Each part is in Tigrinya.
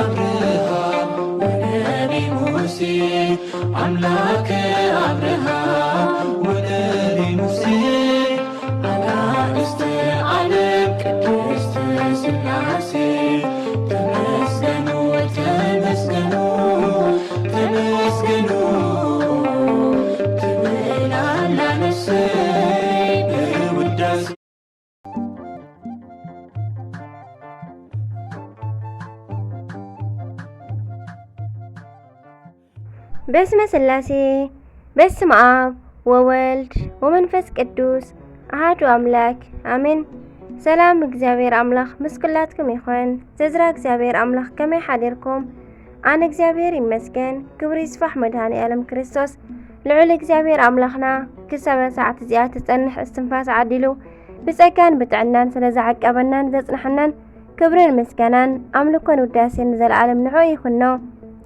አብርሃም ወነቢ ሙሴ፣ አምላከ አብርሃም ወነቢ ሙሴ፣ አጋእዝተ ዓለም ቅድስት ሥላሴ፣ ተመስገኑ፣ ተመስገኑ፣ ተመስገኑ ትብል ኣላ ነፍሰይ ብውዳሴ። በስመ ስላሴ፣ በስመ አብ ወወልድ ወመንፈስ ቅዱስ አሐዱ አምላክ አሜን። ሰላም እግዚኣብሔር ኣምላኽ ምስ ኩላትኩም ይኹን። ዘዝራ እግዚኣብሔር ኣምላኽ ከመይ ሓዲርኩም? ኣነ እግዚኣብሔር ይመስገን። ክብሪ ይስፋሕ መድኃኔ ዓለም ክርስቶስ። ልዑል እግዚኣብሔር ኣምላኽና ክሳብ ሰዓት እዚኣ ትጸንሕ እስትንፋስ ዓዲሉ ብጸጋን ብጥዕናን ስለ ዝዓቀበናን ዘጽንሐናን ክብርን ምስጋናን ኣምልኮን ውዳሴን ንዘለዓለም ንዕኡ ይኹኖ።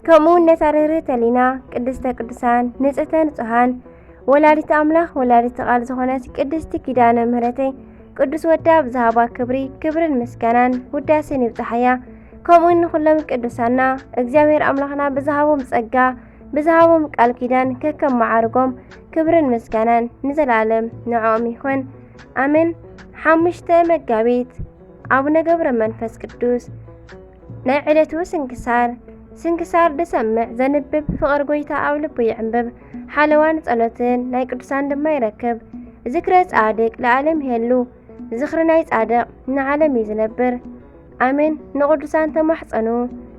ከምኡ እውን ነታ ርህርህተ ሊና ቅድስተ ቅዱሳን ንጽህተ ንጹሃን ወላዲተ ኣምላኽ ወላዲተ ቃል ዝኾነት ቅድስቲ ኪዳነ ምህረተይ ቅዱስ ወዳ ብዝሃባ ክብሪ ክብርን ምስጋናን ውዳሴን ይብጽሓያ። ከምኡ እውን ንኹሎም ቅዱሳና እግዚኣብሔር ኣምላኽና ብዝሃቦም ጸጋ ብዝሃቦም ቃል ኪዳን ከከም መዓርጎም ክብርን ምስጋናን ንዘለዓለም ንዕኦም ይኹን ኣሜን። ሓሙሽተ መጋቢት ኣቡነ ገብረ መንፈስ ቅዱስ። ናይ ዕለቱ ስንክሳር። ስንክሳር ዝሰምዕ ዘንብብ ፍቕር ጐይታ ኣብ ልቡ ይዕንብብ፣ ሓለዋን ጸሎትን ናይ ቅዱሳን ድማ ይረክብ። ዝክረ ጻድቅ ለዓለም ይሄሉ፣ ዝኽሪ ናይ ጻድቕ ንዓለም እዩ ዝነብር። ኣሜን። ንቕዱሳን ተማሕጸኑ፣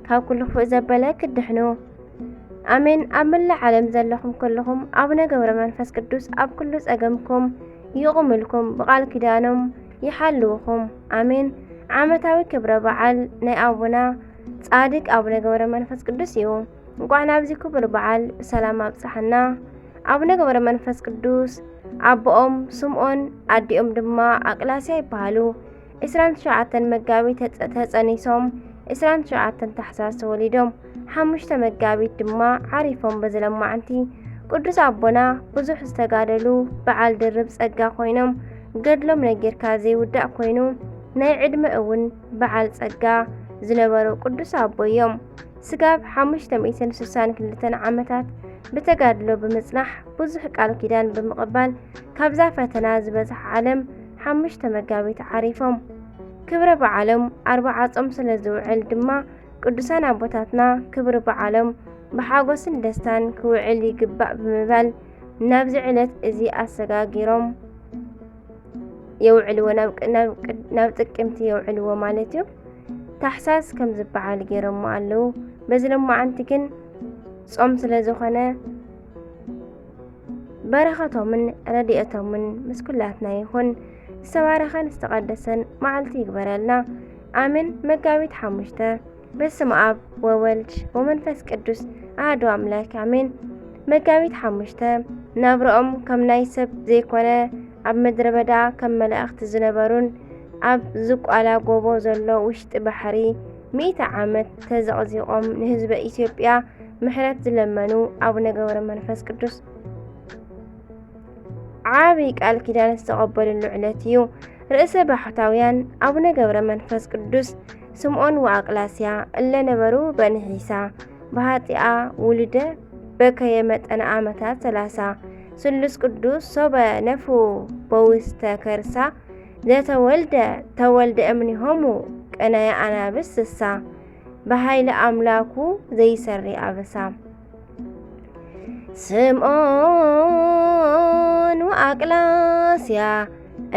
ካብ ኩሉ ክፉእ ዘበለ ክትድሕኑ። ኣሜን። ኣብ መላእ ዓለም ዘለኹም ኩልኹም ኣቡነ ገብረ መንፈስ ቅዱስ ኣብ ኩሉ ጸገምኩም ይቑምልኩም፣ ብቓል ኪዳኖም ይሓልውኹም። ኣሜን። ዓመታዊ ክብረ በዓል ናይ ኣቡና ጻድቅ ኣቡነ ገብረ መንፈስ ቅዱስ እዩ። እንቋዕ ናብዚ ክቡር በዓል ብሰላም ኣብጽሓና። ኣቡነ ገብረ መንፈስ ቅዱስ ኣቦኦም ስምዖን ኣዲኦም ድማ ኣቅላስያ ይበሃሉ። ዕስራን ትሽዓተን መጋቢት ተጸ- ተጸኒሶም ዕስራን ትሽዓተን ታሕሳስ ተወሊዶም ሓሙሽተ መጋቢት ድማ ዓሪፎም። በዚ ለማዓንቲ ቅዱስ ኣቦና ብዙሕ ዝተጋደሉ በዓል ድርብ ጸጋ ኮይኖም ገድሎም ነጊርካ ዘይውዳእ ኮይኑ ናይ ዕድመ እውን በዓል ጸጋ ዝነበሩ ቅዱስ ኣቦ እዮም። ስጋብ ሓሙሽተ ሚእትን ስሳን ክልተን ዓመታት ብተጋድሎ ብምጽናሕ ብዙሕ ቃል ኪዳን ብምቕባል ካብዛ ፈተና ዝበዝሓ ዓለም ሓሙሽተ መጋቢት ዓሪፎም። ክብረ በዓሎም ኣርብዓ ጾም ስለ ዝውዕል ድማ ቅዱሳን ኣቦታትና ክብሪ በዓሎም ብሓጎስን ደስታን ክውዕል ይግባእ ብምባል ናብዚ ዕለት እዚ ኣሰጋጊሮም የውዕልዎ፣ ናብ ቅ- ናብ ቅድ- ናብ ጥቅምቲ የውዕልዎ ማለት እዩ። ታሕሳስ ከም ዝበዓል ገይሮሞ ኣለዉ። በዚ ለማዓንቲ ግን ጾም ስለ ዝኾነ በረኸቶምን ረድኤቶምን ምስ ኩላትና ይኹን። ዝተባረኸን ዝተቐደሰን መዓልቲ ይግበረልና። ኣሜን። መጋቢት ሓሙሽተ። በስመ ኣብ ወወልድ ወመንፈስ ቅዱስ ኣሐዱ ኣምላክ ኣሜን። መጋቢት ሓሙሽተ። ናብርኦም ከም ናይ ሰብ ዘይኮነ ኣብ ምድረ በዳ ከም መላእኽቲ ዝነበሩን ኣብ ዝቋላ ጎቦ ዘሎ ውሽጢ ባሕሪ ሚእቲ ዓመት ተዘቕዚቖም ንህዝበ ኢትዮጵያ ምሕረት ዝለመኑ ኣቡነ ገብረ መንፈስ ቅዱስ ዓቢ ቃል ኪዳን ዝተቐበልሉ ዕለት እዩ። ርእሰ ባሕታውያን ኣቡነ ገብረ መንፈስ ቅዱስ ስምዖን ወኣቅላስያ እለ ነበሩ በንሒሳ ብሃጢኣ ውሉደ በከየ መጠነ ዓመታት ሰላሳ ስሉስ ቅዱስ ሶበ ነፉ በውስተ ከርሳ ዘተወልደ ተወልደ እምኒሆሙ ቀናየ ኣናብስ ስሳ ብሃይለ ኣምላኩ ዘይሰሪ ኣበሳ። ስምዖን ወኣቅላስያ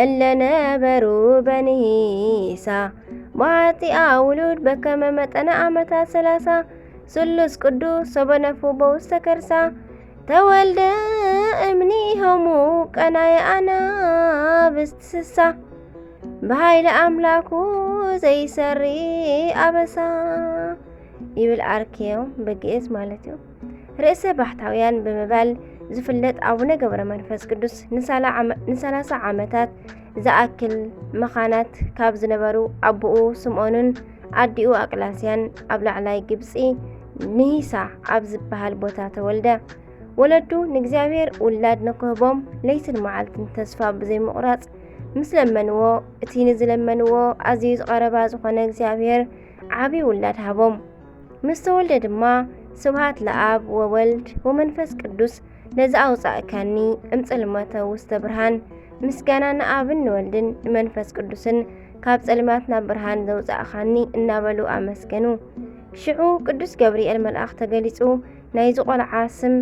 እለ ነበሩ በንሂሳ ብሃጢኣ ውሉድ በከመ መጠነ ዓመታት ሰላሳ ስሉስ ቅዱስ ሶበ ነፉ በውስተ ከርሳ ተወልደ እምኒሆሙ ቀናየ ኣናብስት ስሳ ብሃይለ ኣምላኩ ዘይሰሪ ኣበሳ ይብል ኣርኬዮ ብግእዝ ማለት እዩ። ርእሰ ባሕታውያን ብምባል ዝፍለጥ ኣቡነ ገብረ መንፈስ ቅዱስ ንሳላ ዓመ- ንሰላሳ ዓመታት ዝኣክል መኻናት ካብ ዝነበሩ ኣቦኡ ስምዖንን ኣዲኡ ኣቅላስያን ኣብ ላዕላይ ግብጺ ንሂሳ ኣብ ዝበሃል ቦታ ተወልደ። ወለዱ ንእግዚኣብሔር ውላድ ንክህቦም ለይትን መዓልትን ተስፋ ብዘይምቑራጽ ምስ ለመንዎ፣ እቲ ንዝለመንዎ ኣዝዩ ዝቐረባ ዝኾነ እግዚኣብሔር ዓቢ ውላድ ሃቦም። ምስ ተወልደ ድማ፣ ስብሐት ለአብ ወወልድ ወመንፈስ ቅዱስ ለዘአውፃእካኒ እምፅልመተ ውስተ ብርሃን፣ ምስጋና ንኣብን ንወልድን ንመንፈስ ቅዱስን፣ ካብ ጸልማት ናብ ብርሃን ዘውጻእኻኒ፣ እናበሉ ኣመስገኑ። ሽዑ ቅዱስ ገብርኤል መልኣኽ ተገሊጹ፣ ናይዚ ቖልዓ ስም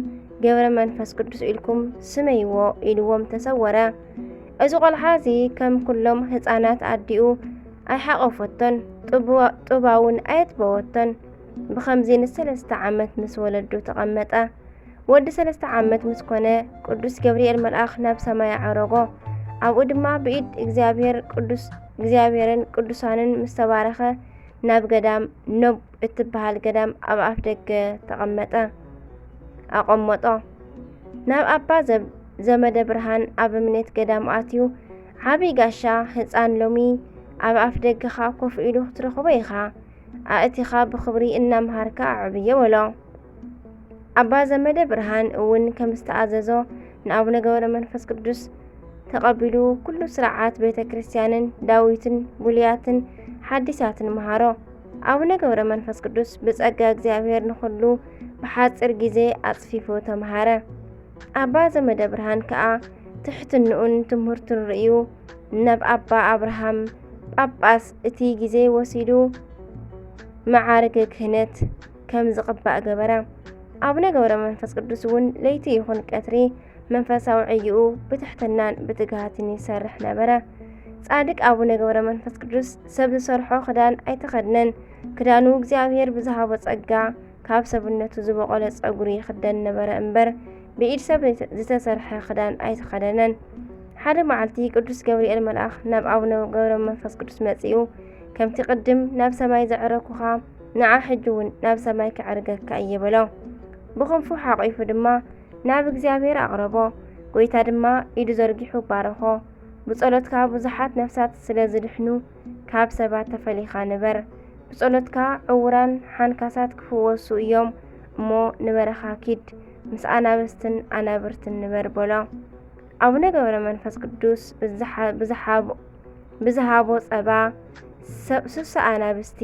ገብረ መንፈስ ቅዱስ ኢልኩም ስመይዎ፣ ኢልዎም ተሰወረ። እዚ ቖልዓ እዚ ከም ኩሎም ህጻናት ኣዲኡ ኣይሓቖፈቶን፣ ጡባ-፣ ጡባ እውን ኣየጥበወቶን። ብኸምዚ ንሰለስተ ዓመት ምስ ወለዱ ተቐመጠ። ወዲ ሰለስተ ዓመት ምስ ኮነ፣ ቅዱስ ገብርኤል መልኣኽ ናብ ሰማይ ኣዕረጎ። ኣብኡ ድማ ብኢድ እግዚኣብሔር ቅዱስ፣ እግዚኣብሔርን ቅዱሳንን ምስ ተባረኸ፣ ናብ ገዳም ኖብ እትበሃል ገዳም ኣብ ኣፍ ደገ ተቐመጠ፣ ኣቐመጦ። ናብ ኣባ ዘብ-፣ ዘመደ ብርሃን ኣብ እምነት ገዳም ኣትዩ፣ ዓቢ ጋሻ ህጻን ሎሚ ኣብ ኣፍ ደገኻ ኮፍ ኢሉ ክትረኽቦ ኢኻ። ኣእቲኻ ብኽብሪ እናምሃርካ ኣዕብዮ በሎ። ኣባ ዘመደ ብርሃን እውን ከም ዝተኣዘዞ ንኣቡነ ገብረ መንፈስ ቅዱስ ተቐቢሉ፣ ኩሉ ስርዓት ቤተ ክርስቲያንን ዳዊትን ብሉያትን ሓዲሳትን መሃሮ። ኣቡነ ገብረ መንፈስ ቅዱስ ብጸጋ እግዚኣብሔር ንኹሉ ብሓጺር ግዜ ኣጽፊፉ ተምሃረ። ኣባ ዘመደ ብርሃን ከኣ ትሕትንኡን ትምህርቱን ርእዩ፣ ናብ ኣባ ኣብርሃም ጳጳስ እቲ ግዜ ወሲዱ መዓርገ ክህነት ከም ዝቕባእ ገበረ። ኣቡነ ገብረ መንፈስ ቅዱስ እውን ለይቲ ይኹን ቀትሪ መንፈሳዊ ዕይኡ ብትሕትናን ብትግሃትን ይሰርሕ ነበረ። ጻድቅ ኣቡነ ገብረ መንፈስ ቅዱስ ሰብ ዝሰርሖ ክዳን ኣይተኸድነን። ክዳኑ እግዚኣብሔር ብዝሃቦ ጸጋ ካብ ሰብነቱ ዝበቖለ ጸጉሪ ይኽደን ነበረ እምበር፣ ብኢድ ሰብ ዝተ-፣ ዝተሰርሐ ክዳን ኣይተኸደነን። ሓደ መዓልቲ ቅዱስ ገብርኤል መልኣኽ ናብ ኣቡነ ገብረ መንፈስ ቅዱስ መጺኡ፣ "ከምቲ ቅድም ናብ ሰማይ ዘዕረኩኻ፣ ንዓ ሕጂ እውን ናብ ሰማይ ከዕርገካ እየ" በሎ። ብኽንፉ ሓቒፉ ድማ ናብ እግዚኣብሔር ኣቕረቦ። ጐይታ ድማ ኢዱ ዘርጊሑ ባረኾ። "ብጸሎትካ ብዙሓት ነፍሳት ስለ ዝድሕኑ፣ ካብ ሰባት ተፈሊኻ ንበር። ብጸሎትካ ዕዉራን ሓንካሳት ክፍወሱ እዮም እሞ፣ ንበረኻ ኪድ፣ ምስ ኣናብስትን ኣናብርትን ንበር" በሎ። ኣቡነ ገብረ መንፈስ ቅዱስ ብዝሓ-፣ ብዝሓቦ፣ ብዝሃቦ ጸባ፣ ሰብ-፣ ሱሳ ኣናብስቲ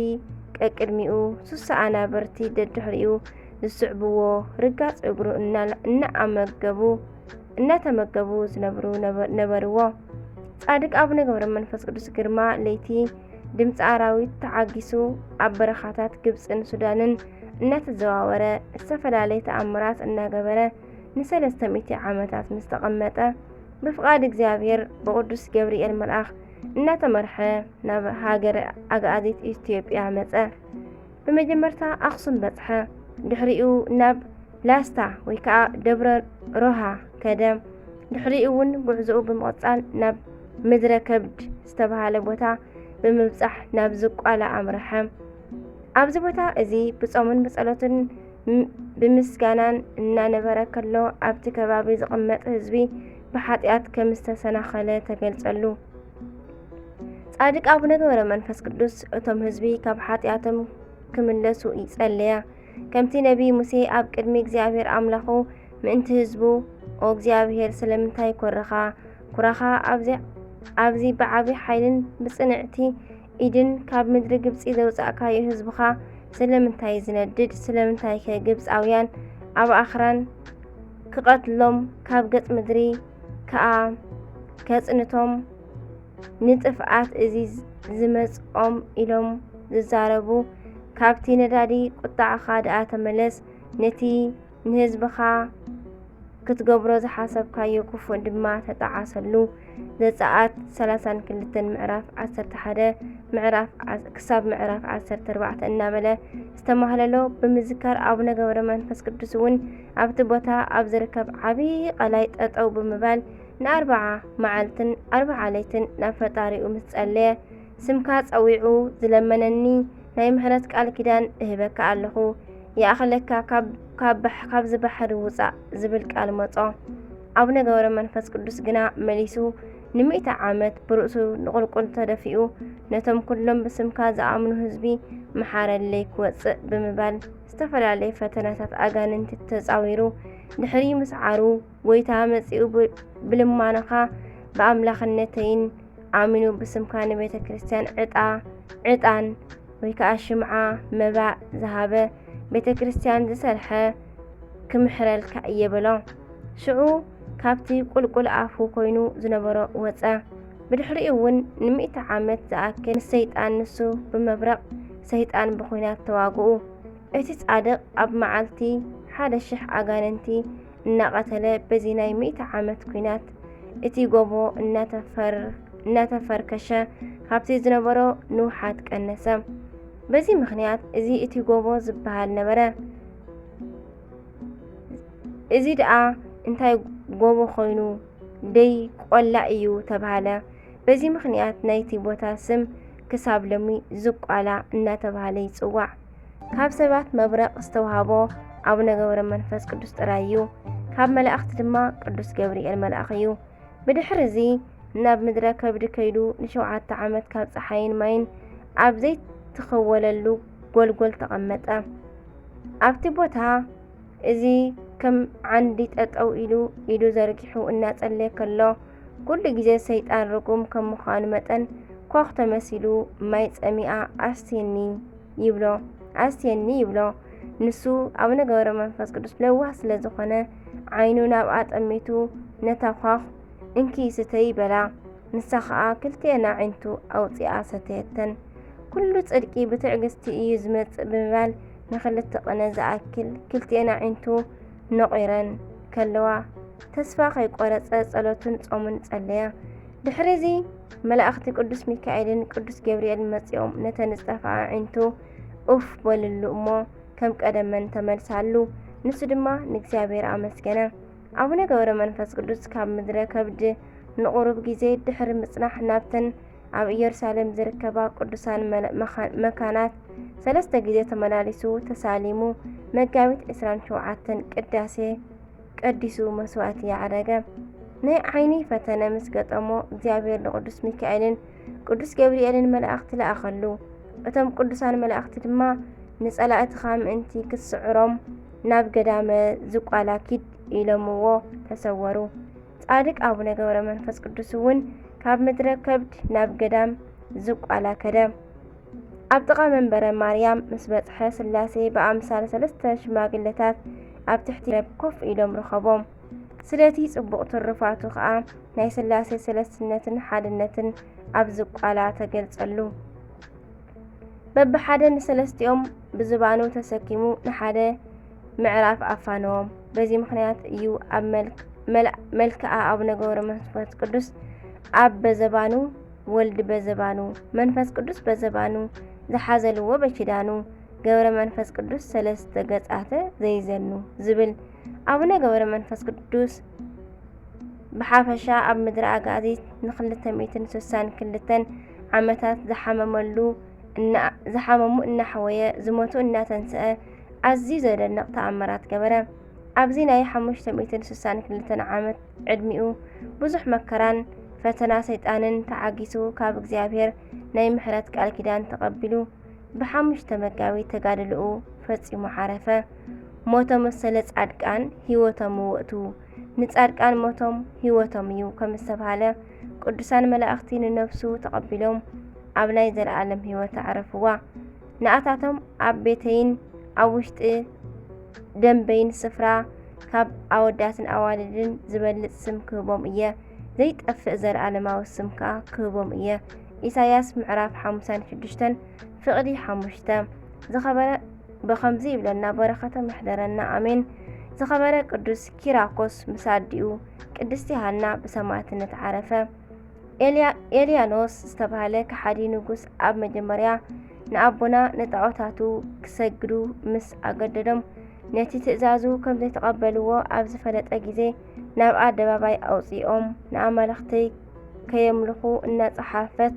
ቀቅድሚኡ፣ ሱሳ ኣናብርቲ ደድሕሪኡ ዝስዕብዎ፣ ርጋጽ እግሩ እና-፣ እናኣመገቡ፣ እናተመገቡ ዝነብሩ ነበ-፣ ነበርዎ። ጻድቅ ኣቡነ ገብረ መንፈስ ቅዱስ ግርማ ለይቲ ድምፂ ኣራዊት ተዓጊሱ፣ ኣብ በረኻታት ግብፅን ሱዳንን እናተዘዋወረ፣ ዝተፈላለየ ተኣምራት እናገበረ ንሰለስተ ሚእቲ ዓመታት ምስ ተቐመጠ፣ ብፍቓድ እግዚኣብሔር ብቅዱስ ገብርኤል መልኣኽ እናተመርሐ ናብ ሃገረ ኣግኣዚት ኢትዮጵያ መጸ። ብመጀመርታ ኣኽሱም በጽሐ። ድሕሪኡ ናብ ላስታ ወይ ከዓ ደብረ ሮሃ ከደ። ድሕሪኡ እውን ጉዕዞኡ ብምቕጻል ናብ ምድረ ከብድ ዝተባህለ ቦታ ብምብጻሕ ናብ ዝቋላ ኣምርሐ። ኣብዚ ቦታ እዚ ብጾምን ብጸሎትን ም-፣ ብምስጋናን እናነበረ ከሎ፣ ኣብቲ ከባቢ ዝቕመጥ ህዝቢ ብሓጢኣት ከም ዝተሰናኸለ ተገልጸሉ። ጻድቅ ኣቡነ ገብረ መንፈስ ቅዱስ እቶም ህዝቢ ካብ ሓጢኣቶም ክምለሱ ይጸለያ። ከምቲ ነቢይ ሙሴ ኣብ ቅድሚ እግዚኣብሔር ኣምላኹ ምእንቲ ህዝቡ፣ "ኦ እግዚኣብሔር፣ ስለምንታይ ኮረኻ? ኩራኻ ኣብዚ፣ ኣብዚ ብዓቢ ሓይልን ብጽንዕቲ ኢድን ካብ ምድሪ ግብጺ ዘውጻእካዮ ህዝብኻ ስለምንታይ ዝነድድ? ስለምንታይከ ግብጻውያን ኣብ ኣኽራን ክቐትሎም፣ ካብ ገጽ ምድሪ ከኣ ከጽንቶም ንጥፍኣት እዚ ዝመጽኦም?" ኢሎም ዝዛረቡ፣ ካብቲ ነዳዲ ቁጥዓኻ ደኣ ተመለስ፣ ነቲ ንህዝብኻ ክትገብሮ ዝሓሰብካዮ ክፉእ ድማ ተጠዓሰሉ። ዘጸኣት ሰላሳን ክልተን ምዕራፍ ዓሰርተ ሓደ ምዕራፍ ዓ-፣ ክሳብ ምዕራፍ ዓሰርተ ኣርባዕተ እናበለ ዝተማህለሎ ብምዝካር፣ ኣቡነ ገብረ መንፈስ ቅዱስ እውን ኣብቲ ቦታ ኣብ ዝርከብ ዓቢ ቀላይ ጠጠው ብምባል ንኣርብዓ መዓልትን ኣርብዓ ለይትን ናብ ፈጣሪኡ ምስ ጸለየ፣ ስምካ ጸዊዑ ዝለመነኒ ናይ ምሕረት ቃል ኪዳን እህበካ ኣለኹ፣ ይኣኽለካ፣ ካብ፣ ካብ ባሕ-፣ ካብዚ ባሕሪ ውጻእ ዝብል ቃል መጾ። ኣቡነ ገብረ መንፈስ ቅዱስ ግና መሊሱ፣ "ንምእቲ ዓመት ብርእሱ ንቑልቁል ተደፊኡ፣ ነቶም ኩሎም ብስምካ ዝኣምኑ ህዝቢ ምሓረለይ ክወጽእ" ብምባል፣ ዝተፈላለየ ፈተናታት ኣጋንንቲ ተጻዊሩ ድሕሪ ምስዓሩ፣ "ጎይታ መጺኡ ብ-፣ ብልማኖኻ ብኣምላኽነተይን ኣሚኑ ብስምካ ንቤተ ክርስቲያን ዕጣ፣ ዕጣን ወይ ከዓ ሽምዓ፣ መባእ ዝሃበ፣ ቤተ ክርስቲያን ዝሰርሐ ክምሕረልካ እየ በሎ። ሽዑ ካብቲ ቁልቁል ኣፉ ኮይኑ ዝነበሮ ወጸ። ብድሕሪኡ እውን ንምእቲ ዓመት ዝኣክል ምስ ሰይጣን፣ ንሱ ብመብረቕ፣ ሰይጣን ብኹናት ተዋግኡ። እቲ ጻድቕ ኣብ መዓልቲ ሓደ ሽሕ ኣጋንንቲ እናቐተለ በዚ ናይ ሚእቲ ዓመት ኲናት እቲ ጎቦ እናተፈር-፣ እናተፈርከሸ ካብቲ ዝነበሮ ንውሓት ቀነሰ። በዚ ምኽንያት እዚ እቲ ጎቦ ዝበሃል ነበረ። እዚ ደኣ እንታይ ጎቦ ኮይኑ ደይ ቆላ እዩ ተባሃለ። በዚ ምኽንያት ናይቲ ቦታ ስም ክሳብ ሎሚ ዝቋላ እናተባሃለ ይጽዋዕ። ካብ ሰባት መብረቕ ዝተዋህቦ ኣቡነ ገብረ መንፈስ ቅዱስ ጥራይ እዩ። ካብ መላእኽቲ ድማ ቅዱስ ገብርኤል መልኣኽ እዩ። ብድሕሪ እዚ ናብ ምድረ ከብዲ ከይዱ ንሸውዓተ ዓመት ካብ ጸሓይን ማይን ኣብ ዘይትኽወለሉ ጎልጎል ተቐመጠ። ኣብቲ ቦታ እዚ ከም ዓንዲ ጠጠው ኢሉ ኢዱ ዘርጊሑ እናጸለየ ከሎ፣ ኩሉ ግዜ ሰይጣን ርጉም ከም ምዃኑ መጠን ኮኽ ተመሲሉ ማይ ጸሚኣ ኣስትየኒ ይብሎ፣ ኣስትየኒ ይብሎ። ንሱ ኣቡነ ገብረ መንፈስ ቅዱስ ለዋህ ስለ ዝኾነ ዓይኑ ናብኣ ጠሚቱ ነታ ኳኽ እንኪ ስተይ በላ። ንሳ ኸኣ ክልቲኤን ኣዒንቱ ኣውጺኣ ሰተየተን። ኩሉ ጽድቂ ብትዕግስቲ እዩ ዝመጽእ ብምባል ንኽልተ ቅነ ዝኣክል ክልቲኤን ኣዒንቱ ነቒረን ከለዋ ተስፋ ከይቆረጸ ጸሎትን ጾምን ጸለየ። ድሕሪ እዚ መላእኽቲ ቅዱስ ሚካኤልን ቅዱስ ገብርኤልን መጺኦም ነተን ዝጠፍኣ ኣዒንቱ ኡፍ በልሉ እሞ ከም ቀደመን ተመልሳሉ። ንሱ ድማ ንእግዚኣብሔር ኣመስገነ። ኣቡነ ገብረ መንፈስ ቅዱስ ካብ ምድረ ከብድ ንቑሩብ ግዜ ድሕሪ ምጽናሕ ናብተን ኣብ ኢየሩሳሌም ዝርከባ ቅዱሳን መለ-፣ መኻ-፣ መካናት ሰለስተ ግዜ ተመላሊሱ ተሳሊሙ መጋቢት ዕስራን ሸውዓተን ቅዳሴ ቀዲሱ መስዋዕቲ ያዕረገ። ናይ ዓይኒ ፈተነ ምስ ገጠሞ እግዚኣብሔር ንቅዱስ ሚካኤልን ቅዱስ ገብርኤልን መላእኽቲ ለኣኸሉ። እቶም ቅዱሳን መላእኽቲ ድማ ንጸላእትኻ ምእንቲ ክትስዕሮም ናብ ገዳመ ዝቋላ ኪድ ኢሎምዎ ተሰወሩ። ጻድቅ ኣቡነ ገብረ መንፈስ ቅዱስ እውን ካብ ምድረ ከብድ ናብ ገዳም ዝቋላ ከደ። ኣብ ጥቓ መንበረ ማርያም ምስ በጽሐ፣ ስላሴ ብኣምሳል ሰለስተ ሽማግለታት ኣብ ትሕቲ ረብ ኮፍ ኢሎም ረኸቦም። ስለቲ ጽቡቕ ትሩፋቱ ኸኣ ናይ ስላሴ ሰለስትነትን ሓድነትን ኣብ ዝቋላ ተገልጸሉ። በብሓደ ንሰለስቲኦም ብዝባኑ ተሰኪሙ ንሓደ ምዕራፍ ኣፋነዎም። በዚ ምኽንያት እዩ ኣብ መልክ-፣ መል-፣ መልክዓ ኣቡነ ገብረ መንፈስ ቅዱስ ኣብ በዘባኑ፣ ወልድ በዘባኑ፣ መንፈስ ቅዱስ በዘባኑ፣ ዝሓዘልዎ በኪዳኑ፣ ገብረ መንፈስ ቅዱስ ሰለስተ ገጻተ ዘይዘኑ ዝብል። ኣቡነ ገብረ መንፈስ ቅዱስ ብሓፈሻ ኣብ ምድረ ኣጋዚት ንክልተ ሚእትን ስሳን ክልተን ዓመታት ዝሓመመሉ እና-፣ ዝሓመሙ እናሕወየ፣ ዝሞቱ እናተንስአ፣ ኣዝዩ ዘደንቕ ተኣምራት ገበረ። ኣብዚ ናይ ሓሙሽተ ሚእትን ስሳን ክልተን ዓመት ዕድሚኡ ብዙሕ መከራን ፈተና ሰይጣንን ተዓጊሱ፣ ካብ እግዚኣብሔር ናይ ምሕረት ቃል ኪዳን ተቐቢሉ፣ ብሓሙሽተ መጋቢት ተጋድሎኡ ፈጺሙ ዓረፈ። ሞተ መሰለ ጻድቃን ህይወቶም ውእቱ። ንጻድቃን ሞቶም ህይወቶም እዩ ከም ዝተባህለ፣ ቅዱሳን መላእኽቲ ንነፍሱ ተቐቢሎም ኣብ ናይ ዘለኣለም ህይወት ኣዕረፍዋ። ንኣታቶም ኣብ ቤተይን ኣብ ውሽጢ ደንበይን ስፍራ፣ ካብ ኣወዳትን ኣዋልድን ዝበልጽ ስም ክህቦም እየ፣ ዘይጠፍእ ዘለኣለማዊ ስም ከኣ ክህቦም እየ። ኢሳይያስ ምዕራፍ ሓምሳን ሽዱሽተን ፍቕዲ ሓሙሽተ። ዝኸበረ ብኸምዚ ይብለና፣ በረኸቶም ይሕደረና፣ ኣሜን። ዝኸበረ ቅዱስ ኪራኮስ ምስ ኣዲኡ ቅድስቲ ሃና ብሰማዕትነት ዓረፈ። ኤልያ-፣ ኤልያኖስ ዝተባህለ ከሓዲ ንጉስ ኣብ መጀመርያ ንኣቦና ንጣዖታቱ ክሰግዱ ምስ ኣገደዶም፣ ነቲ ትእዛዙ ከም ዘይተቐበልዎ ኣብ ዝፈለጠ ግዜ፣ ናብ ኣደባባይ ኣውጺኦም ንኣማልኽተይ ከየምልኹ እናጸሓፈት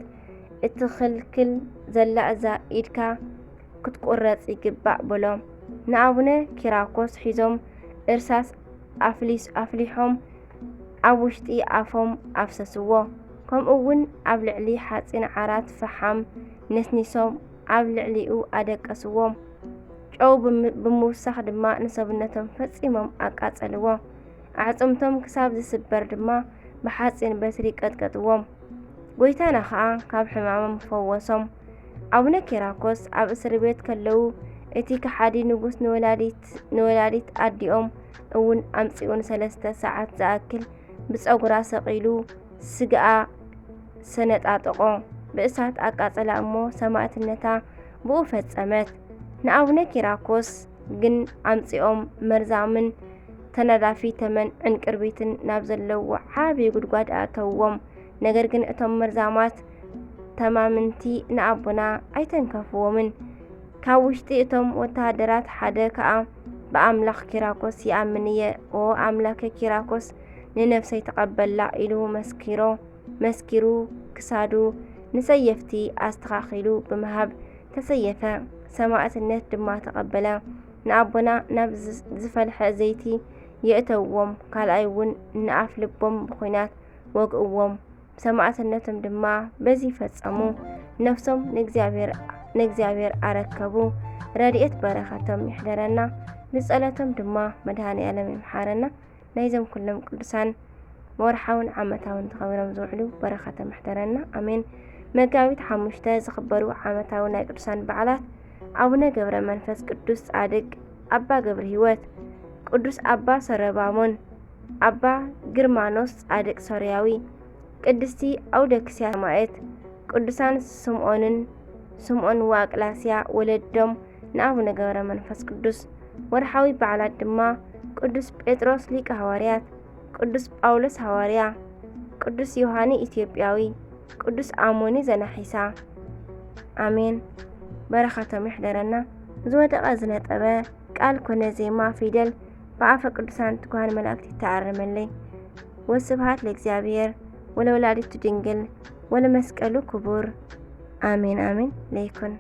እትኽልክል ዘላ እዛ ኢድካ ክትቁረጽ ይግባእ በሎ። ንኣቡነ ኪራኮስ ሒዞም እርሳስ ኣፍሊስ-፣ ኣፍሊሖም ኣብ ውሽጢ ኣፎም ኣፍሰስዎ። ከምኡ እውን ኣብ ልዕሊ ሓጺን ዓራት ፈሓም ነስኒሶም ኣብ ልዕሊኡ ኣደቀስዎም። ጨው ብም-፣ ብምውሳኽ ድማ ንሰብነቶም ፈጺሞም ኣቃጸልዎ። ኣዕጽምቶም ክሳብ ዝስበር ድማ ብሓጺን በትሪ ቀጥቀጥዎም። ጐይታና ኸኣ ካብ ሕማሞም ፈወሶም። ኣቡነ ኪራኮስ ኣብ እስሪ ቤት ከለዉ እቲ ከሓዲ ንጉስ ንወላዲት ኣዲኦም እውን ኣምጺኡ ንሰለስተ ሰዓት ዝኣክል ብጸጉራ ሰቒሉ ስጋኣ ሰነጣጠቖ፣ ብእሳት ኣቃጸላ እሞ ሰማእትነታ ብኡ ፈጸመት። ንኣቡነ ኪራኮስ ግን ኣምጺኦም መርዛምን ተናዳፊ ተመን ዕንቅርቢትን ናብ ዘለዎ ዓቢ ጉድጓድ ኣእተውዎም። ነገር ግን እቶም መርዛማት ተማምንቲ ንኣቦና ኣይተንከፍዎምን። ካብ ውሽጢ እቶም ወተሃደራት ሓደ ከኣ ብኣምላኽ ኪራኮስ ይኣምን እየ፣ ኦ ኣምላከ ኪራኮስ ንነፍሰይ ተቐበላ ኢሉ መስኪሮ መስኪሩ ክሳዱ ንሰየፍቲ ኣስተኻኺሉ ብምሃብ ተሰየፈ። ሰማእትነት ድማ ተቐበለ። ንኣቦና ናብ ዝፈልሐ ዘይቲ የእተውዎም፣ ካልኣይ እውን ንኣፍ ልቦም ብኹናት ወግእዎም። ሰማእትነቶም ድማ በዚ ፈጸሙ። ነፍሶም ንእግዚኣብሔር ኣረከቡ። ረድኤት በረኸቶም ይሕደረና። ብጸሎቶም ድማ መድሃኔ ኣለም ይምሓረና። ናይዞም ኩሎም ቅዱሳን ወርሓውን ዓመታውን ተኸቢሮም ዝውዕሉ በረኸቶም ይሕደረና። ኣሜን። መጋቢት ሓሙሽተ ዝኽበሩ ዓመታዊ ናይ ቅዱሳን በዓላት ኣቡነ ገብረ መንፈስ ቅዱስ ጻድቅ፣ ኣባ ገብረ ሕይወት፣ ቅዱስ ኣባ ሰረባሞን፣ ኣባ ግርማኖስ ጻድቅ ሶርያዊ፣ ቅድስቲ ኣውደክስያ ሰማዕት፣ ቅዱሳን ስምዖንን ስምዖን ወኣቅላስያ ወለዶም ንኣቡነ ገብረ መንፈስ ቅዱስ። ወርሓዊ በዓላት ድማ ቅዱስ ጴጥሮስ ሊቀ ሃዋርያት፣ ቅዱስ ጳውሎስ ሃዋርያ፣ ቅዱስ ዮሃኒ ኢትዮጵያዊ፣ ቅዱስ ኣሞኒ ዘናሒሳ። ኣሜን። በረኸቶም ይሕደረና። ዝወደቐ ዝነጠበ ቃል ኮነ ዜማ ፊደል ብኣፈ ቅዱሳን ትጉሃን መላእክት ይተኣረመለይ። ወስብሃት ለእግዚኣብሔር ወለወላዲቱ ድንግል ወለመስቀሉ ክቡር። ኣሜን ኣሜን ለይኩን።